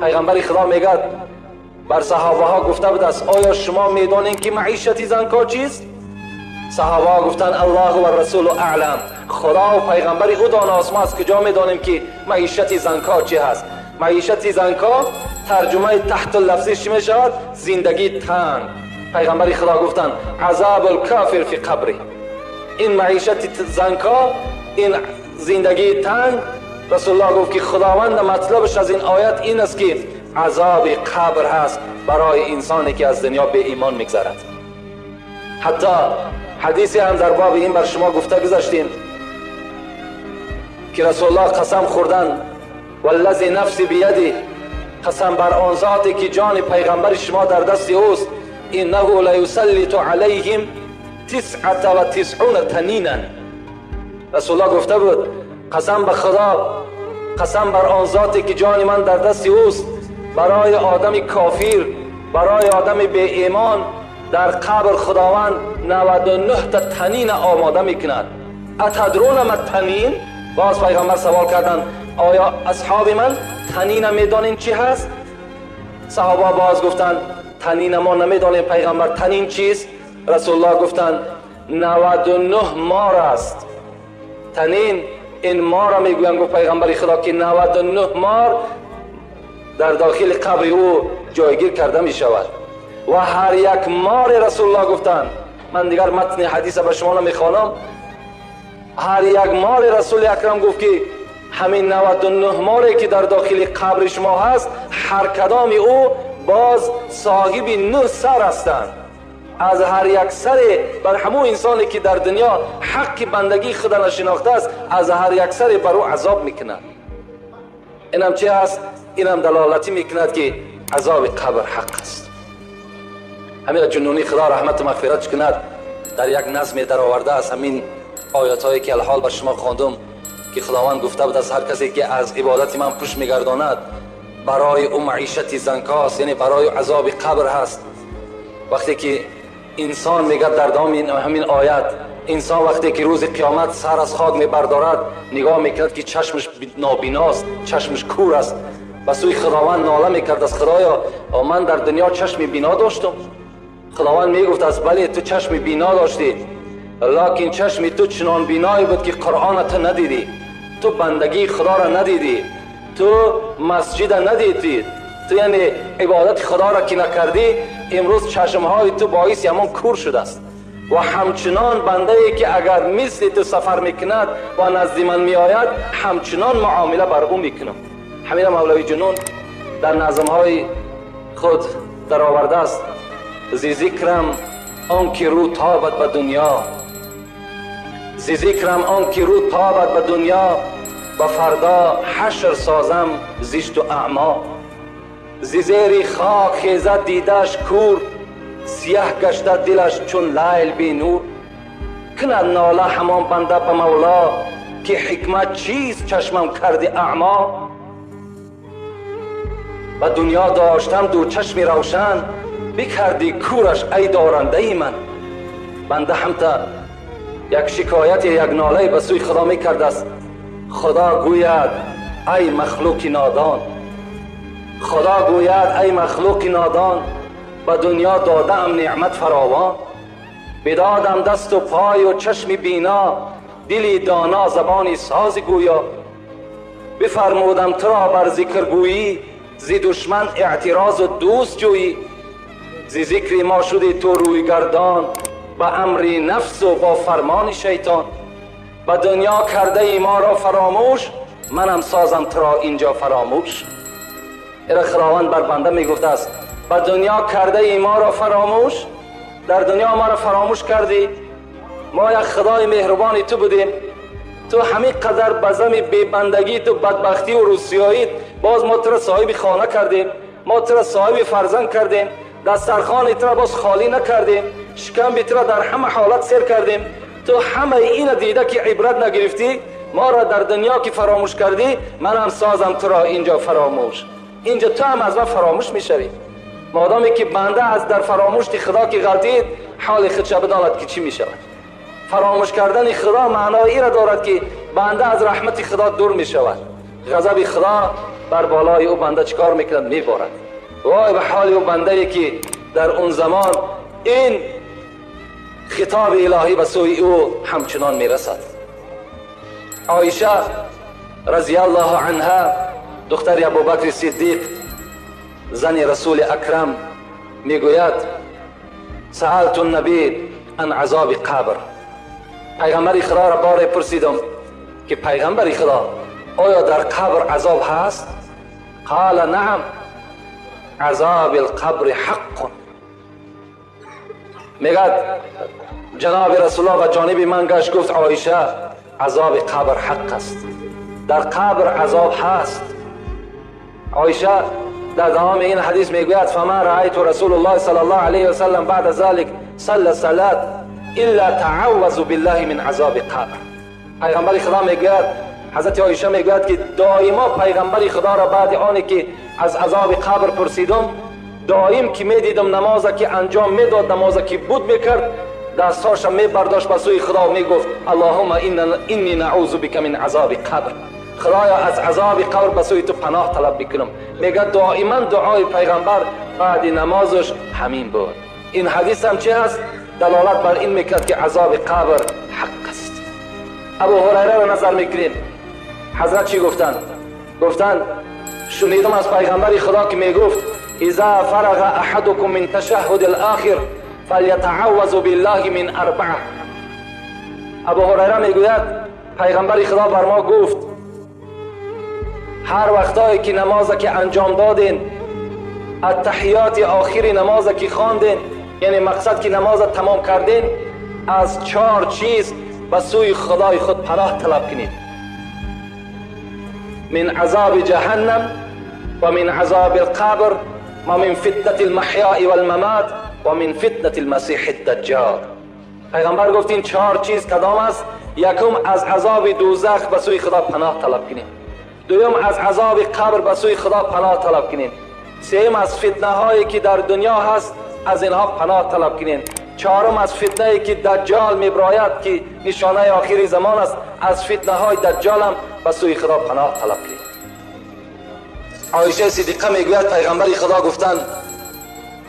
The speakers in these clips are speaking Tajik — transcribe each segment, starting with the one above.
پیغمبر خدا میگه بر صحابه ها گفته بود است آیا شما میدانین که معیشت زنکا چیست؟ صحابه ها گفتن الله و رسول اعلم، خدا و پیغمبر او داناست، ما از کجا میدانیم که معیشت زنکا چی هست؟ معیشت زنکا ترجمه تحت اللفظی چی میشود؟ زندگی تنگ. پیغمبر خدا گفتن عذاب الکافر فی قبره. این معیشت زنکا، این زندگی تنگ، رسول الله گفت که خداوند مطلبش از این آیت این است که عذاب قبر هست برای انسانی که از دنیا به ایمان میگذرد. حتی حدیثی هم در باب این بر شما گفته گذاشتیم که رسول الله قسم خوردن والذی نفسی بیدی، قسم بر آن ذاتی که جان پیغمبر شما در دست اوست، انه لیسلط علیهم 99 تنینا. رسول الله گفته بود قسم به خدا، قسم بر آن ذاتی که جان من در دست اوست، برای آدم کافر، برای آدم بی ایمان در قبر خداوند 99 تا تنین آماده میکند. اتدرون ما تنین؟ باز پیغمبر سوال کردند آیا اصحاب من تنین میدانین چی هست؟ صحابه باز گفتند تنین ما نمیدانیم پیغمبر، تنین چیست؟ رسول الله گفتند 99 مار است. تنین این مار را میگویند، گفت پیغمبر خدا که 99 مار در داخل قبر او جایگیر کرده می شود و هر یک مار، رسول الله گفتند، من دیگر متن حدیث به شما نمیخوانم، هر یک مار رسول اکرم گفت که همین 99 ماری که در داخل قبر شما هست، هر کدام او باز صاحب 9 سر هستند. از هر یک سر بر همون انسانی که در دنیا حق بندگی خود را نشناخته است، از هر یک سر بر او عذاب میکند. اینم چه است؟ اینم دلالتی میکند که عذاب قبر حق است. همین جنونی خدا رحمت و مغفرت کند در یک نظم در آورده است همین آیات هایی که الحال بر شما خواندم که خداوند گفته بود از هر کسی که از عبادت من پشت میگرداند برای او معیشت زنکاست، یعنی برای عذاب قبر هست. وقتی که انسان میگه در دوام همین آیت، انسان وقتی که روز قیامت سر از خاک میبردارد نگاه میکرد که چشمش نابیناست، چشمش کور است، به سوی خداوند ناله میکرد از خدایا من در دنیا چشم بینا داشتم. خداوند میگفت از بله تو چشم بینا داشتی، لکن چشم تو چنان بینایی بود که قرآن تو ندیدی، تو بندگی خدا را ندیدی، تو مسجد ندیدی، تو یعنی عبادت خدا را که نکردی، امروز چشمهای تو باعث همان کور شده است. و همچنان بنده ای که اگر مثل تو سفر میکند و نزد من میآید همچنان معامله بر او میکنم. همین مولوی جنون در نظمهای خود در آورده است: زی ذکرم آن که رو تابد به دنیا، زی ذکرم آن که رو تابد به دنیا، به فردا حشر سازم زشت و اعما. زی زیر خاک خیزد دیدش کور، سیه گشته دلش چون لیل بی نور. کند ناله همان بنده به مولا، که حکمت چیست چشمم کردی اعما. به دنیا داشتم دو چشم روشن، بکردی کورش ای دارنده ای من. بنده هم تا یک شکایت یک ناله به سوی خدا میکرد است. خدا گوید ای مخلوق نادان، خدا گوید ای مخلوق نادان، به دنیا دادم نعمت فراوان. بدادم دست و پای و چشم بینا، دلی دانا زبانی ساز گویا. بفرمودم تو را بر ذکر گویی، زی دشمن اعتراض و دوست جویی. زی ذکر ما شدی تو روی گردان، به امر نفس و با فرمان شیطان. به دنیا کرده ای ما را فراموش، منم سازم تو را اینجا فراموش. ایره خداوند بر بنده میگفته است به دنیا کرده ای ما را فراموش، در دنیا ما را فراموش کردی، ما یک خدای مهربانی تو بودیم، تو همین قدر بزم بیبندگی تو بدبختی و روسیایی باز ما تو را صاحب خانه کردیم، ما تو را صاحب فرزند کردیم، دسترخوان تو را باز خالی نکردیم، شکم تو را در همه حالت سیر کردیم، تو همه این دیده که عبرت نگرفتی، ما را در دنیا که فراموش کردی، منم سازم تو را اینجا فراموش. اینجا تو هم از من فراموش میشوی. مادامی که بنده از در فراموش خدا که غلطید، حال خودش بداند که چی میشود. فراموش کردن خدا معنای را دارد که بنده از رحمت خدا دور میشود، غضب خدا بر بالای او بنده چکار میکند؟ میبارد. وای به حال او بنده ای که در اون زمان این خطاب الهی به سوی او همچنان میرسد. عایشه رضی الله عنها، دختر ابوبکر صدیق، زن رسول اکرم، میگوید سألت النبی عن عذاب قبر. پیغمبر خدا را باره پرسیدم که پیغمبر خدا آیا در قبر عذاب هست؟ قال نعم عذاب القبر حق. میگد جناب رسول الله و جانب من گشت گفت عایشه عذاب قبر حق است، در قبر عذاب هست. عایشه در دوام این حدیث میگوید فما رأیت رسول الله صلی الله علیه وسلم بعد ذلك صلى صلاة الا تعوذ بالله من عذاب قبر. پیغمبر خدا میگوید، حضرت عایشه میگوید که دائما پیغمبر خدا را بعد آنی که از عذاب قبر پرسیدم، دائم که میدیدم نمازه که انجام میداد، نمازه که بود میکرد، دستهاش میبرداشت به سوی خدا و میگفت اللهم انی نعوذ بک من عذاب قبر، خدایا از عذاب قبر به سوی تو پناه طلب میکنم. میگه دائما دعای پیغمبر بعد نمازش همین بود. این حدیث هم چه هست؟ دلالت بر این میکرد که عذاب قبر حق است. ابو هریره را نظر میکنیم، حضرت چی گفتند؟ گفتند شنیدم از پیغمبر خدا که میگفت اذا فرغ احدكم من تشهد الاخر فلیتعوذ بالله من اربعه. ابو هریره میگوید پیغمبر خدا بر ما گفت هر وقتایی که نماز که انجام دادین، التحیات آخری نماز که خواندین، یعنی مقصد که نماز تمام کردین، از 4 چیز به سوی خدای خود پناه طلب کنید: من عذاب جهنم و من عذاب القبر و من فتنة المحیاء والممات و من فتنة المسیح الدجال. پیغمبر گفت این 4 چیز کدام است؟ یکم از عذاب دوزخ به سوی خدا پناه طلب کنیم، دوم از عذاب قبر به سوی خدا پناه طلب کنیم، سوم از فتنه هایی که در دنیا هست از اینها پناه طلب کنیم، چهارم از فتنه ای که دجال میبراید که نشانه آخری زمان است، از فتنه های دجال هم به سوی خدا پناه طلب کنیم. عایشه صدیقه میگوید پیغمبر خدا گفتند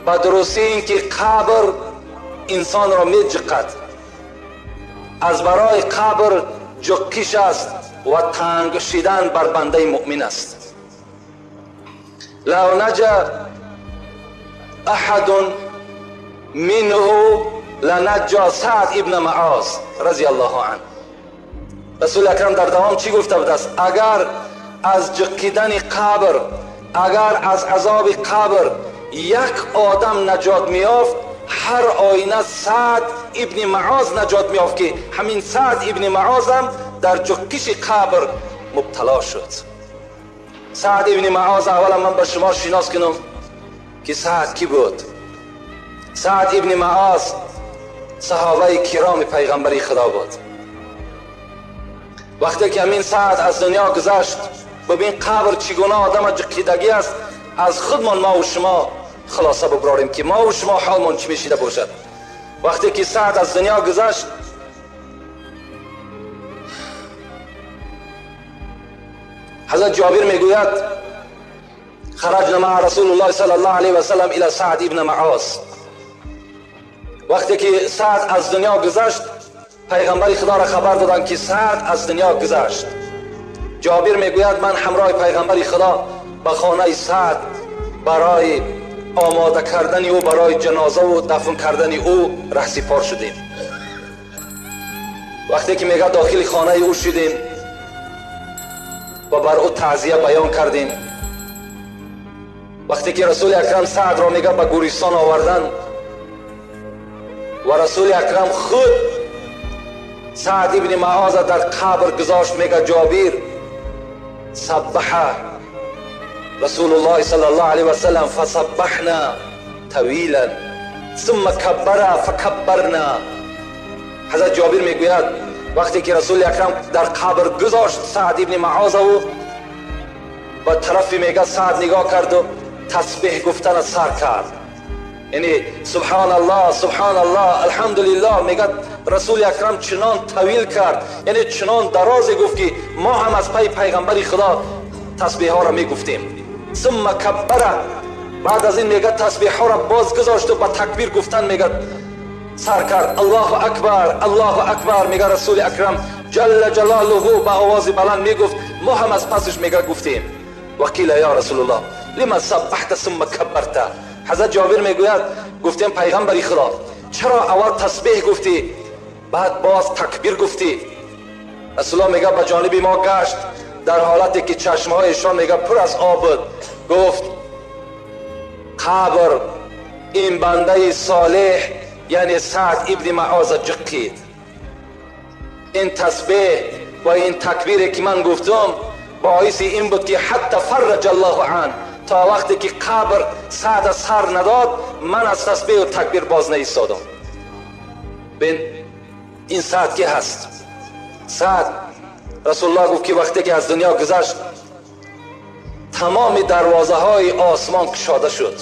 به درستی این که قبر انسان را میجقد، از برای قبر جقش است و تنگ شدن بر بنده مؤمن است. لو نجا احد منه لنجا سعد ابن معاذ رضی الله عنه. رسول اکرم در دوام چی گفته بود است؟ اگر از جقیدن قبر، اگر از عذاب قبر یک آدم نجات میافت، هر آینه سعد ابن معاذ نجات میافت که همین سعد ابن معاذ هم در جقش قبر مبتلا شد. سعد ابن معاذ اولا من به شما شناس کنم که سعد کی بود. سعد ابن معاذ صحابه کرام پیغمبری خدا بود. وقتی که همین سعد از دنیا گذشت، ببین قبر چگونه آدم جقیدگی است، از خودمان ما و شما خلاصه ببراریم که ما و شما حالمان چی میشیده باشد. وقتی که سعد از دنیا گذشت، حضرت جابر میگوید خرجنا مع رسول الله صلی الله علیه و سلم الى سعد ابن معاذ. وقتی که سعد از دنیا گذشت، پیغمبر خدا را خبر دادند که سعد از دنیا گذشت. جابر میگوید من همراه پیغمبر خدا به خانه سعد برای آماده کردن او برای جنازه و دفن کردن او رهسپار شدیم. وقتی که میگه داخل خانه او شدیم و بر او تعزیه بیان کردیم، وقتی که رسول اکرم سعد را میگه به گورستان آوردن و رسول اکرم خود سعد ابن معاذ در قبر گذاشت، میگه جابر سبح رسول الله صلی الله علیه و سلم فسبحنا طویلا ثم کبر فکبرنا. حضرت جابر میگوید وقتی که رسول اکرم در قبر گذاشت سعد ابن معاذ و به طرف میگه سعد نگاه کرد و تسبیح گفتن سر کرد، یعنی سبحان الله سبحان الله الحمدلله. میگه رسول اکرم چنان طویل کرد، یعنی چنان درازی گفت که ما هم از پی پیغمبر خدا تسبیح ها را میگفتیم. ثم کبر، بعد از این میگه تسبیح ها را باز گذاشت و با تکبیر گفتن میگه سر کرد، الله اکبر الله اکبر. میگه رسول اکرم جل جلاله با آواز بلند میگفت، ما هم از پسش میگه گفتیم. وقیل یا رسول الله لما سبحت ثم کبرت. حضرت جابر میگوید گفتیم پیغمبر خدا چرا اول تسبیح گفتی بعد باز تکبیر گفتی؟ رسول الله میگه به جانب ما گشت در حالتی که چشمهایشان میگه پر از آب بود، گفت قبر این بنده صالح یعنی سعد ابن معاذ جقید. این تسبیح و این تکبیر که من گفتم باعث این بود که حتی فرج الله عنه، تا وقتی که قبر سعد سر نداد من از تسبیح و تکبیر باز نایستادم. بین این سعد که هست؟ سعد رسول الله گفت که وقتی که از دنیا گذشت تمام دروازه های آسمان کشاده شد.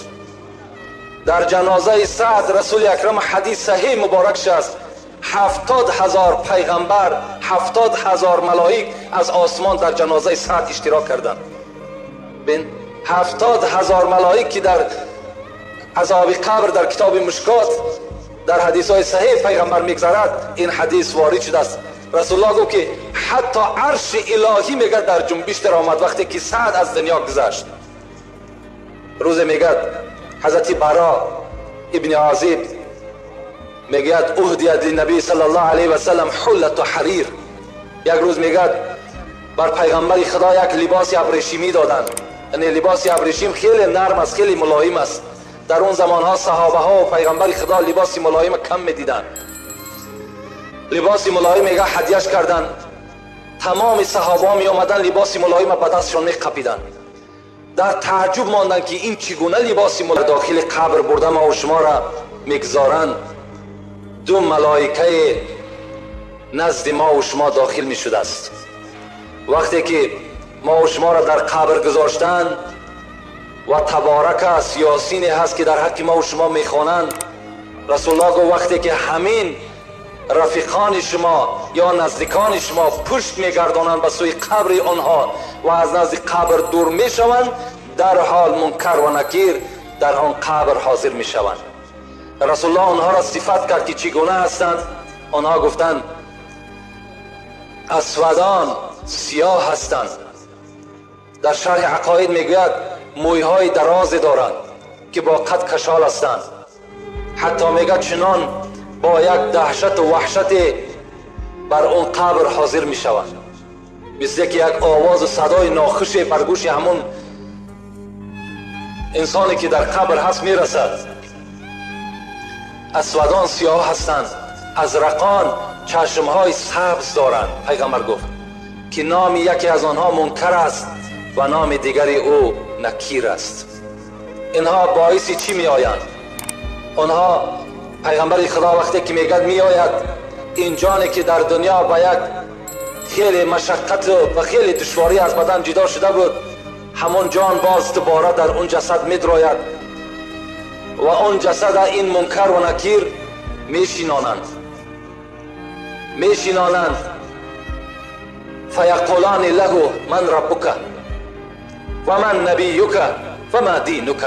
در جنازه سعد رسول اکرم حدیث صحیح مبارک است، 70,000 پیغمبر، 70,000 ملائک از آسمان در جنازه سعد اشتراک کردند. بین 70,000 ملائک که در عذاب قبر در کتاب مشکات در حدیث های صحیح پیغمبر میگذرد، این حدیث وارد شده است. رسول الله گفت که حتی عرش الهی میگه در جنبش در آمد وقتی که سعد از دنیا گذشت. روز میگه حضرت برا ابن عازب میگه اهدیت للنبی صلی الله علیه و سلم حلة حریر. یک روز میگه بر پیغمبر خدا یک لباس ابریشمی دادند. یعنی لباس ابریشم خیلی نرم است، خیلی ملایم است. در اون زمانها صحابه ها و پیغمبر خدا لباس ملایم کم میدیدند. لباس ملایم میگه هدیهش کردن، تمام صحابه ها می آمدن لباس ملایم به دستشان میقپیدند. در تعجب ماندند که این چگونه لباس ملایم داخل قبر برده ما و شما را میگذارند. دو ملائکه نزد ما و شما داخل می شده است. وقتی که ما و شما را در قبر گذاشتند و تبارک است، یاسین هست که در حق ما و شما میخوانند، رسول الله گفت وقتی که همین رفیقان شما یا نزدیکان شما پشت میگردانند به سوی قبر آنها و از نزد قبر دور میشوند، در حال منکر و نکیر در آن قبر حاضر میشوند. رسول الله آنها را صفت کرد که چگونه هستند. آنها گفتند اسودان سیاه هستند. در شرح عقاید میگوید مویهای دراز دارند که با قد کشال هستند. حتی میگه چنان با یک دهشت و وحشت بر اون قبر حاضر میشوند، مثل که یک آواز و صدای ناخوش بر گوش همون انسانی که در قبر هست میرسد. اسودان سیاه هستند، ازرقان چشمهای سبز دارند. پیغمبر گفت که نام یکی از آنها منکر است و نام دیگری او نکیر است. اینها باعث چی می آیند؟ آنها پیغمبر خدا وقتی که میگد می آید این جانی که در دنیا با یک خیلی مشقت و خیلی دشواری از بدن جدا شده بود، همون جان باز دوباره در اون جسد می دراید و اون جسد این منکر و نکیر میشینانند. فیقولان له من ربک و من نبیک و ما دینک.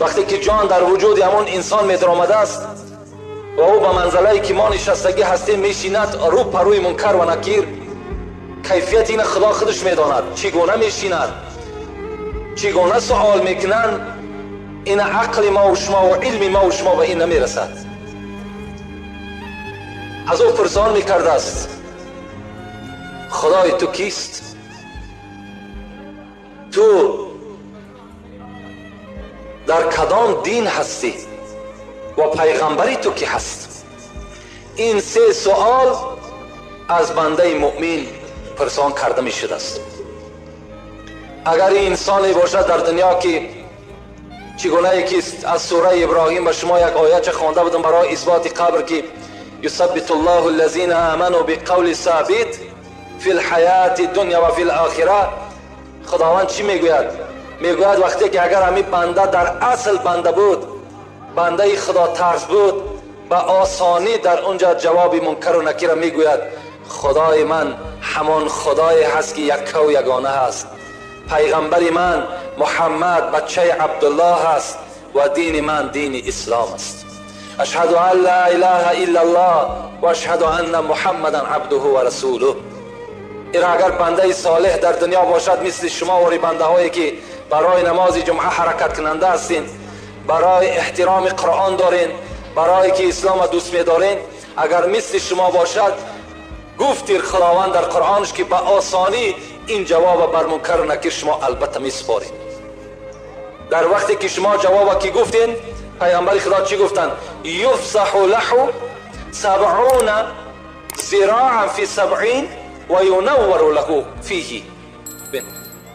وقتی که جان در وجود همون انسان می درآمده است و او به منزله که ما نشستگی هستیم میشیند، رو پروی منکر و نکیر، کیفیت این خدا خودش میداند چگونه میشیند، چگونه سوال میکنند. این عقل ما و شما و علم ما و شما به این نمیرسد. از او پرسان میکرده است خدای تو کیست؟ تو در کدام دین هستی و پیغمبری تو کی هست؟ این سه سوال از بنده مؤمن پرسان کرده می شده است. اگر این انسانی باشد در دنیا که چگونه یکی از سوره ابراهیم به شما یک آیه خوانده بودم برای اثبات قبر که یثبت الله الذین آمنوا بقول ثابت فی الحیات الدنیا و فی الاخره. خداوند چی میگوید؟ میگوید وقتی که اگر همین بنده در اصل بنده بود، بنده خدا ترس بود، به آسانی در اونجا جواب منکر و نکیر میگوید خدای من همان خدای هست که یک و یگانه هست. پیغمبر من محمد بچه عبدالله است و دین من دین اسلام است. اشهد ان لا اله الا الله و اشهد ان محمدا عبده و رسوله. این اگر بنده صالح در دنیا باشد مثل شما و بنده هایی که برای نماز جمعه حرکت کننده هستین، برای احترام قرآن دارین، برای که اسلام دوست می‌دارین، اگر مثل شما باشد، گفتیر خداوند در قرآنش که به آسانی این جواب بر منکر و نکیر شما البته میسپارید. در وقتی که شما جواب که گفتین، پیامبر خدا چی گفتن؟ یفسح له 70 ذراعا فی 70 و ینور له فیه.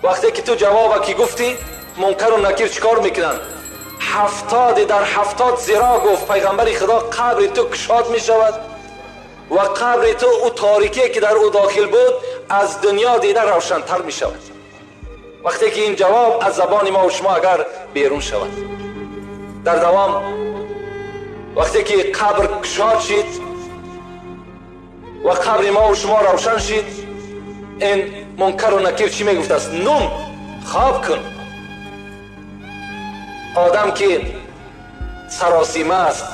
وقتی که تو جواب که گفتی، منکر و نکیر چیکار میکنن؟ 70 در 70 ذراع گفت پیغمبر خدا قبر تو کشاد میشود و قبر تو او تاریکی که در او داخل بود از دنیا دیده روشنتر می شود. وقتی که این جواب از زبان ما و شما اگر بیرون شود. در دوام وقتی که قبر کشاد شد و قبر ما و شما روشن شد، این منکر و نکیر چی می گفت است؟ نوم، خواب کن. آدم که سراسیمه است،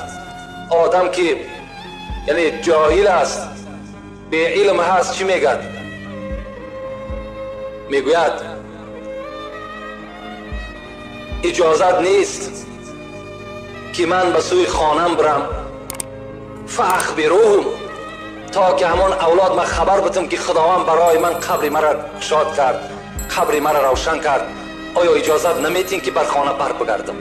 آدم که یعنی جاهل است، بی علم هست، چی میگد؟ میگوید اجازت نیست که من به سوی خانم برم، فاخبروهم، تا که همان اولاد من خبر بدم که خداوند برای من قبر مرا شاد کرد، قبر مرا روشن کرد، آیا اجازت نمیتین که بر خانه بر بگردم؟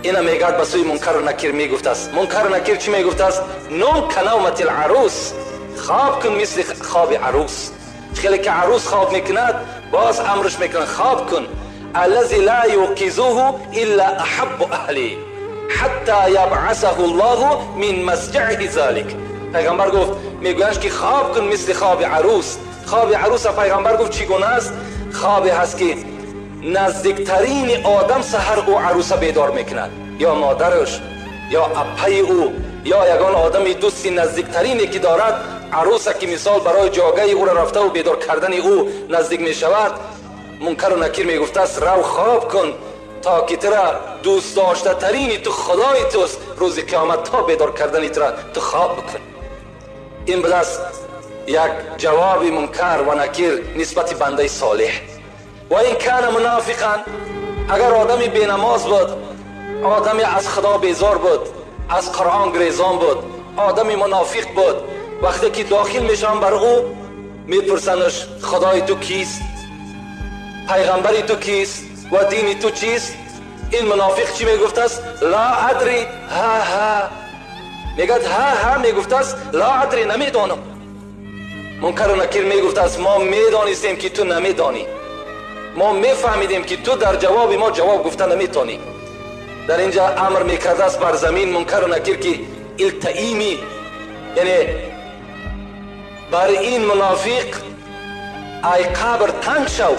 اینا میگد به سوی منکر و نکیر میگفت است. منکر و نکیر چی میگفت است؟ نوم کنومت العروس، خواب کن مثل خواب عروس. خیلی که عروس خواب میکند باز امرش میکنن خواب کن. الذی لا یوقظه الا احب اهلی حتی یبعثه الله من مسجعه ذلک. پیغمبر گفت، میگویند که خواب کن مثل خواب عروس. خواب عروس پیغمبر گفت چگونه است؟ خواب هست که نزدیکترین آدم سحر او عروسه بیدار میکند، یا مادرش یا اپای او یا یگان آدم دوستی نزدیکترینی که دارد. عروسه که مثال برای جاگه او را رفته و بیدار کردن او نزدیک میشود، منکر و نکیر میگفته است رو خواب کن تا که ترا دوست داشته ترینی تو خدای توست، روز قیامت تا بیدار کردن ترا تو خواب بکن. این بس یک جواب منکر و نکیر نسبت بنده صالح. و این کان منافقا، اگر آدمی بینماز بود، آدمی از خدا بیزار بود، از قرآن گریزان بود، آدمی منافق بود، وقتی که داخل میشن بر او میپرسنش خدای تو کیست، پیغمبری تو کیست و دینی تو چیست؟ این منافق چی میگفت است؟ لا ادری. ها ها میگد، ها ها میگفت است لا ادری، نمیدانم. منکر و نکیر میگفت است ما میدانستیم که تو نمیدانی، ما میفهمیدیم که تو در جواب ما جواب گفته نمیتونی. در اینجا امر میکرده است بر زمین منکر و نکیر که التئیمی، یعنی بر این منافق ای قبر تنگ شو،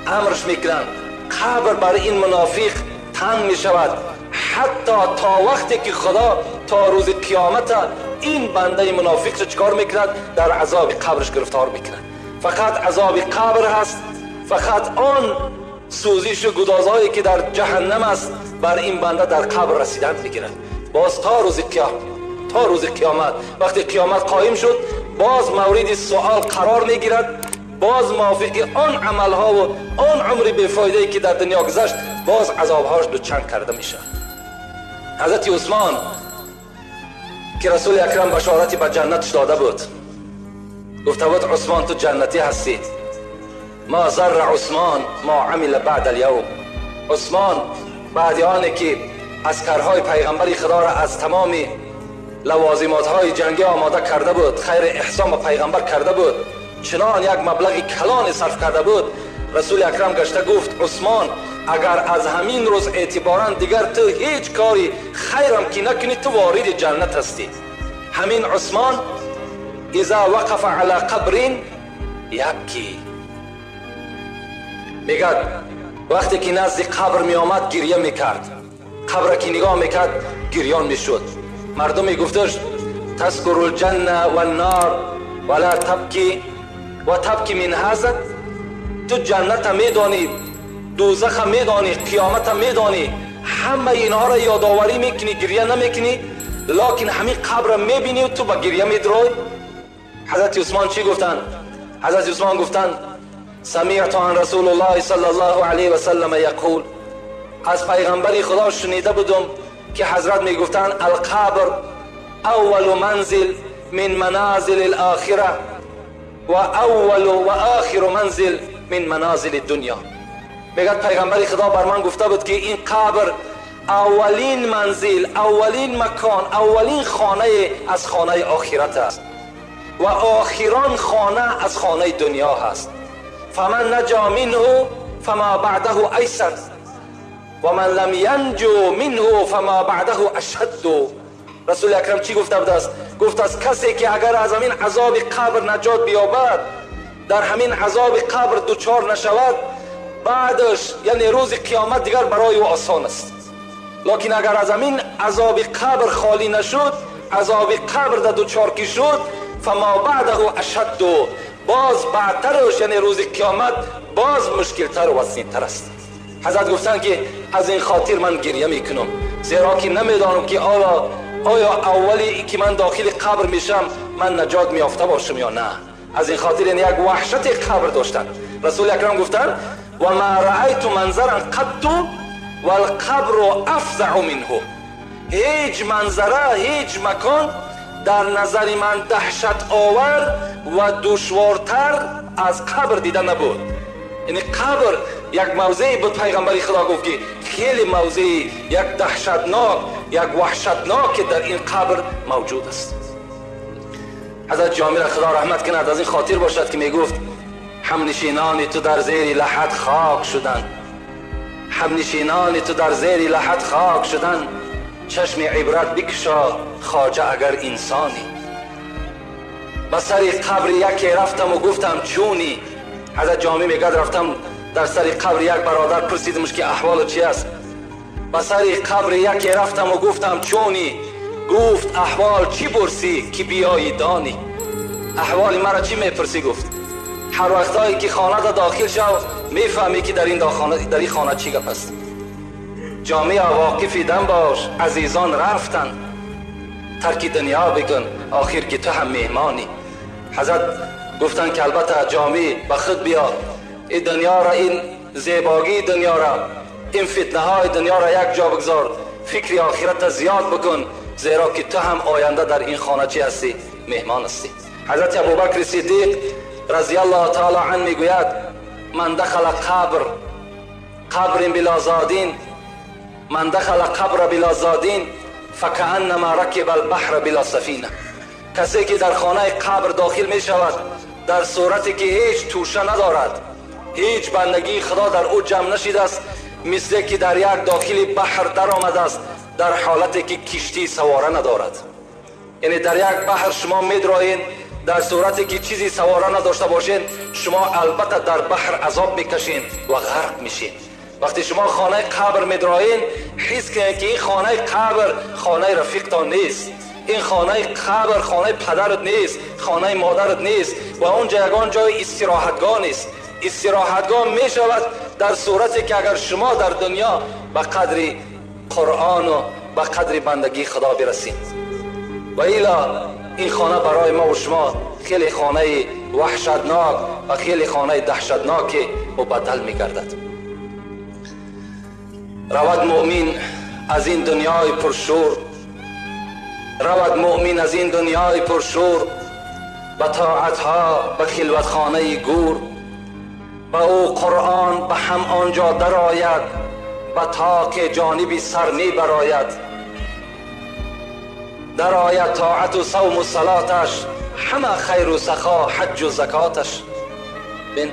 امرش میکنن قبر بر این منافق تنگ میشود حتی تا وقتی که خدا تا روز قیامت این بنده منافق رو چکار میکند؟ در عذاب قبرش گرفتار میکند. فقط عذاب قبر هست، فقط آن سوزش و گدازهایی که در جهنم است بر این بنده در قبر رسیدن میگیرد. باز تا روز قیامت، تا روز قیامت وقتی قیامت قایم شد باز مورد سوال قرار میگیرد، باز موافق آن عملها و آن عمر بیفایده‌ای که در دنیا گذشت باز عذابهاش دوچند کرده میشه. حضرت عثمان که رسول اکرم بشارتی به جنتش داده بود، گفته بود عثمان تو جنتی هستی. ما ضر عثمان ما عمل بعد الیوم. عثمان بعد آن که عسکرهای پیغمبر خدا را از تمام لوازمات های جنگی آماده کرده بود، خیر احسان به پیغمبر کرده بود، چنان یک مبلغ کلان صرف کرده بود، رسول اکرم گشته گفت عثمان اگر از همین روز اعتبارا دیگر تو هیچ کاری خیرم که نکنی تو وارد جنت هستی. همین عثمان اذا وقف علی قبر یبکی، میگد وقتی که نزد قبر می آمد گریه میکرد، قبر که نگاه میکرد گریان میشد. مردم میگفتش تذکر الجنه و النار ولا تبکی و تبکی من هذا، ту ҷанната медонӣ, дӯзаха медонӣ, қиёмата медонӣ, ҳамаи инҳоро ёдоварӣ мекунӣ, гирья намекунӣ, локин ҳамин қабра мебинӣ, ту ба гирья медрой. Ҳазрати Усмон чӣ гуфтанд? Ҳазрати Усмон гуфтанд: самиъту ан расулуллоҳи саллаллоҳу алайҳи васаллама яқул, аз пайғамбари Худо шунида будум, ки ҳазрат мегуфтанд: алқабр аввалу манзил мин маназили алохира ва аввалу ва охиру манзил мин маназили дунё. Мегӯяд, пайғамбари Худо бар ман гуфта буд, ки ин қабр аввалин манзил, аввалин макон, аввалин хонае аз хонаи охират аст ва охирон хона аз хонаи дунё ҳаст. Фаман наҷа минҳу фама баъдаҳу айсар ва ман лам янҷу минҳу фама баъдаҳу ашадду. Расули Акрам чӣ гуфта будааст? Гуфтааст, касе ки агар аз ҳамин азоби қабр наҷот биёбад, дар ҳамин азоби қабр дучор нашавад, баъдаш, яъне рӯзи қиёмат, дигар барои ӯ осон аст. Локин агар аз ҳамин азоби қабр холӣ нашуд, азоби қабр да дучор ки шуд, фама баъдаҳу ашадду, боз баъдтараш, яъне рӯзи қиёмат, боз мушкилтару вазнинтар аст. Ҳазрат гуфтанд, ки аз ин хотир ман гирья мекунам, зеро ки намедонам, ки оё аввали ки ман дохили қабр мешавам, ман наҷот меёфта бошам ё на. Аз ин хотир, яъне як ваҳшати қабр доштанд. Расули Акрам гуфтанд: ва ма раайту манзаран қатту валқабру афзау минҳу. Ҳеҷ манзара, ҳеҷ макон дар назари ман даҳшатовар ва душвортар аз қабр дида набуд. Яъне қабр як мавзее буд, пайғамбари Худо гуфт, ки хеле мавзеи як даҳшатнок, як ваҳшатноке дар ин қабр мавҷуд аст. Ҳазрат Ҷомира, Худо раҳмат кунад, аз ин хотир бошад, ки мегуфт: ҳамнишинони ту дар зери лаҳат хок шуданд, ҳамнишинони ту дар зери лаҳат хок шуданд, чашми ибрат бикушо, хоҷа, агар инсонӣ. Ба сари қабри яке рафтаму гуфтам: чунӣ? Ҳазрат Ҷомӣ мегӯяд, рафтам дар сари қабри як бародар, пурсидимш, ки аҳволу чи аст. Ба сари қабри яке рафтаму гуфтам: чунӣ? Гуфт: аҳвол чӣ пурсӣ, ки биёӣ донӣ? Аҳволи маро чӣ мепурсӣ, гуфт, ҳар вақтҳое ки хонада дохил шав, мефаҳмӣ, ки дар ин хона чӣ гап аст. Ҷомеа, воқифи дам бош, азизон рафтанд, тарки дунё бикун, охир ки ту ҳам меҳмонӣ. Ҳазрат гуфтанд, ки албатта, Ҷомӣ, ба худ биё, ин дунёро, ин зебогии дунёро, ин фитнаҳои дунёро як ҷо бигзор, фикри охирата зиёд бикун, зеро ки ту ҳам оянда дар ин хона чӣ ҳастӣ? Меҳмон ҳастӣ. Ҳазрати Абубакри Сиддиқ разияллоҳу таала ан мегӯяд: ман дахала қабр қабрин била зодин, ман дахала қабра била зодин факааннама ракиба албаҳра била сафина. Касе ки дар хонаи қабр дохил мешавад, дар сурате ки ҳеҷ тӯша надорад, ҳеҷ бандагии Худо дар ӯ ҷамъ нашидааст, мисле ки дар як дохили баҳр даромадааст, дар ҳолате ки киштии савора надорад. Яъне дар як баҳр шумо медроед, дар сурате ки чизи савора надошта бошед, шумо албатта дар баҳр азоб мекашед ва ғарқ мешед. Вақте шумо хонаи қабр медроед, ҳис кунед, ки ин хонаи қабр хонаи рафиқтон нест, ин хонаи қабр хонаи падарат нест, хонаи модарат нест ва он ҷо ягон ҷои истироҳатгоҳ нест. Истироҳатгоҳ мешавад дар сурате ки агар шумо дар дунё ба қадри Қуръону ба қадри бандагии Худо бирасед. Ва ило ин хона барои мо ва шумо хеле хонаи ваҳшатнок ва хеле хонаи даҳшатноке мубаддал мегардад. Равад муъмин аз ин дунёи пуршӯр, равад муъмин аз ин дунёи пуршӯр, ба тоатҳо, ба хилватхонаи гур. Ба ӯ Қуръон ба ҳам он ҷо дарояд, ба тоқи ҷониби сар мебарояд. Дарояд тоату савму салоташ, ҳама хайру сахо, ҳаҷҷу закоташ. Бин,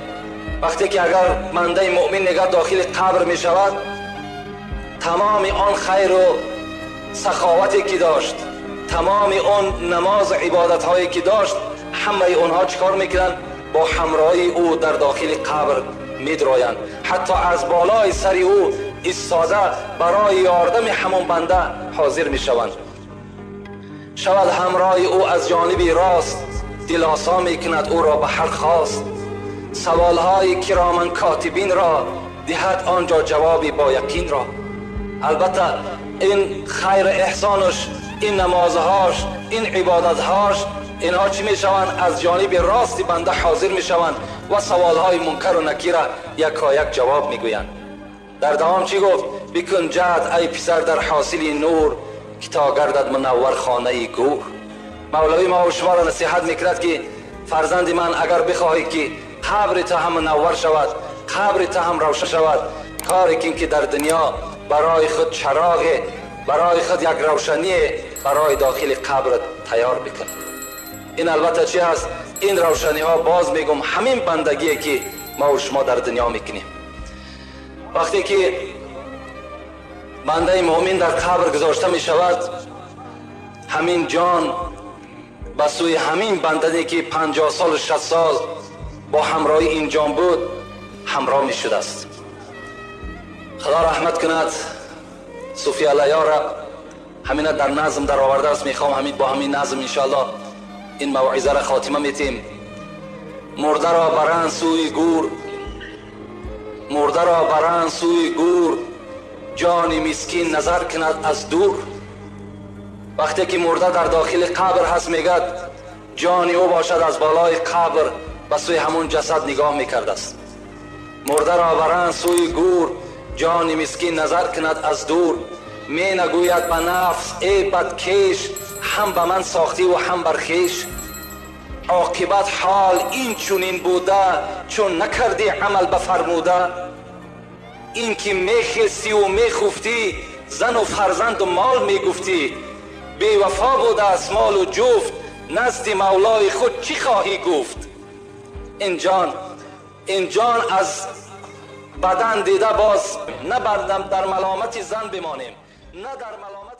вақте ки агар бандаи муъмин нигар дохили қабр мешавад, тамоми он хайру саховате ки дошт, тамоми он намозу ибодатҳое ки дошт, ҳамаи онҳо чӣ кор мекунанд? Бо ҳамроҳии ӯ дар дохили қабр медроянд, ҳатто аз болои сари ӯ истода, барои ёрдами ҳамон банда ҳозир мешаванд. Шавад ҳамроҳи ӯ аз ҷониби рост, дилосо мекунад ӯро ба ҳар хост. سوالهای کرامن کاتبین را دهد آنجا جوابی با یقین را. البته این خیر احسانش، این نمازهاش، این عبادتهاش، اینها چی میشوند؟ از جانب راست بنده حاضر میشوند و سوالهای منکر و نکیر را یکایک جواب میگویند. در دوام چی گفت؟ بکن جهد ای پسر در حاصل نور، که تا گردد منور خانه گور. مولوی ما و شما را نصیحت میکرد که فرزند من، اگر بخواهی که قبر تا هم منور شود، قبر تا هم روشن شود، کاری کن که در دنیا برای خود چراغ، برای خود یک روشنی برای داخل قبر تیار بکن. این البته چی هست؟ این روشنی ها باز میگم همین بندگیه که ما و شما در دنیا میکنیم. وقتی که بنده مؤمن در قبر گذاشته میشود، همین جان به سوی همین بنده که 50 سال 60 سال با همراهی این جان بود همراه می شده است. خدا رحمت کند صوفی الله را، همین در نظم در آورده است. میخوام همین با همین نظم انشاءالله این موعظه را خاتمه میتیم. مرده را برند سوی گور، مرده را برند سوی گور، جان مسکین نظر کند از دور. وقتی که مرده در داخل قبر هست، میگد جان او باشد از بالای قبر به سوی همون جسد نگاه میکرده است. مرده را برند سوی گور، جان مسکین نظر کند از دور. می نگوید به نفس ای بدکیش، هم به من ساختی و هم بر خویش. عاقبت حال این چنین بوده، چون نکردی عمل بفرموده. این که میخستی و میخفتی، زن و فرزند و مال میگفتی. بی وفا بوده است مال و جفت، نزد مولای خود چی خواهی گفت؟ این جان، این جان از بدن دیده باز، نه در ملامت زن بمانیم، نه در ملامت.